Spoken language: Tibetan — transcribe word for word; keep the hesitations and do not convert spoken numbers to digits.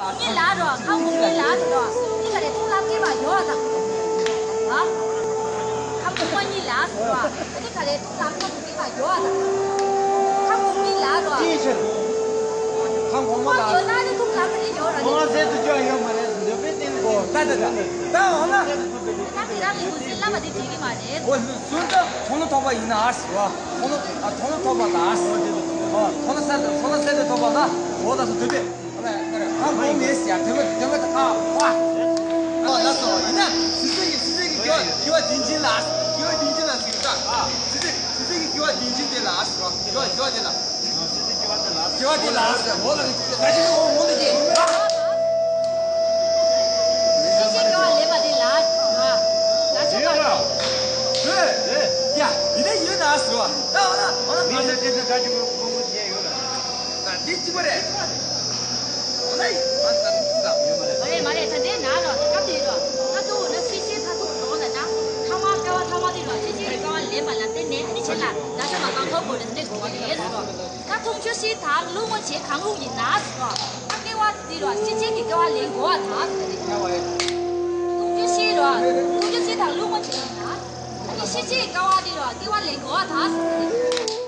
གཉིས་ལ་རོ། ཁམ་གུང་གཉིས་ལ་རོ། འདི་ག་རེ་ཐུགས་ལ་སྐྱེས་པ་ཡོད་དང་། ཧ། ཁམ་གུང་མ་གཉིས་ལ་རོ། འདི་ག་རེ་ཐུགས་ལ་ཁམ་གུང་སྐྱེས་པ་ཡོད་དང་། ཁམ་གུང་གཉིས་ལ་རོ། ཅིའི་ཕྱིར། ཁམ་གོང་མ་ཁོ་ལ། ཡོད་ན་ནི་ཐུགས་ལ་མ་རེ་ཡོད་ར་ཁོང་ནི། ཟེར་དུ་ཅོ་ཡོད་མ་རེད་ཟེར་འདོད་པའི་རྟེན་ལ། ཨོ་ད་ད་ད་ད་འོ་ན། ད་དེ་རང་གི་འུ་ཚོའི་བླ་མ་དེ་བྱེད་ཀྱི་མ་རེད། ཨོ་སུན་ད་ཁོང་ལ་ཐོགས་པ་ཡིན་ན་ཨ་སི་བ། ཁོང་ལ་ཨ་ཁོང་ལ་ཐོགས་པ་ལ་ཨ་སི། ཨོ་ཁོང་ལ་ས་ཁོང་ལ་ས་དེ་ཐོགས་པ་ལ་འོ་ད་སུ་འདོད་པའི། ཨ་ཁོང་ནས་ཡར་དེ་མ་དེ་མ་ད་ཨ་ཨ། ཨ་ལ་སོ་ཡིན་ན་སི་སི་གི་སི་སི་གི་དགེ་བ་དགེ་བ་བདེན་ཅན་ལ་ཨ་སི། དགེ་བ་བདེན་ཅན་ལ་ཟེར་ད། ཨ་སི་སི་སི་སི་གི་དགེ་བ་བདེན་ཅན་དེ་ལ་ཨ་སི་བ། དགེ་བ་དགེ་བ་དེ་ལ། དགེ་བ་དེ་ལ་ཟེར་འོ་ལ་ང་ཅི་ལ་འོ་འོ་ལ་ཅི། སེམས་ཅན་དགེ་བ་ལེན་པ་དེ་ལ་ང་ང་ཆོ་ག་རེད། ཡ་ཡིན་ན་ཡོད་ན་ཟེར་བ། ད་འོ་ན་འོ་ན་ང་ཚོ་དེ་ཚོ་ག་ཅི་གོ་གོ་གོ་ཅི་ཡོད་ལ། ད་འདི་གཅིག་པ་རེད། འོ་ན་ཡིན་ང་ཚོ་ད་འདི་ཚོ་ད་ཡོད་མ་རེད། མ་རེད་ད་ལྟའི་ནང་ལ་སྐབས་དེ་རོ། ད་དུ་ན་སེམས་ཅན་ད་དུ་འགྲོ་ལ་ན་ཐ་མ་དགེ་བ་ཐ་མ་དེ་རོ། སེམས་ཅན་གྱི་དགེ་བ་ལེན་པ་ལ་བརྟེན་ནས་ཨ་ནི་བྱེད་ལ་ད་ཆ་མ་གང་ཐོབ་དགོས་ནས་འདི་དགོས་པ་རེད་ཟེར་རོ། ད་འཐུང་ཆུ་བཞི་དང་བླུགས་སྨོན་བྱེད་གང་རུང་ཡིན་ན་ཟེར་རོ། ད་སྐྱེ་བ་འདི་རོ་སེམས་ཅན་གྱི་སྐྱེ་བ་ལེན་དགོས་པ་དང་ཟེར་རེད། འཐུང་ཆུ་བཞི་རོ། འཐུང་ཆུ་བཞི་དང་བླུགས་སྨོན་བྱེད་ཡིན་ན། ད་ནི་སེམས་ཅན་གྱི་སྐྱེ་བ་འདི་རོ་སྐྱེ་བ་ལེན་དགོས་པ་དང་ཟེར་རེད།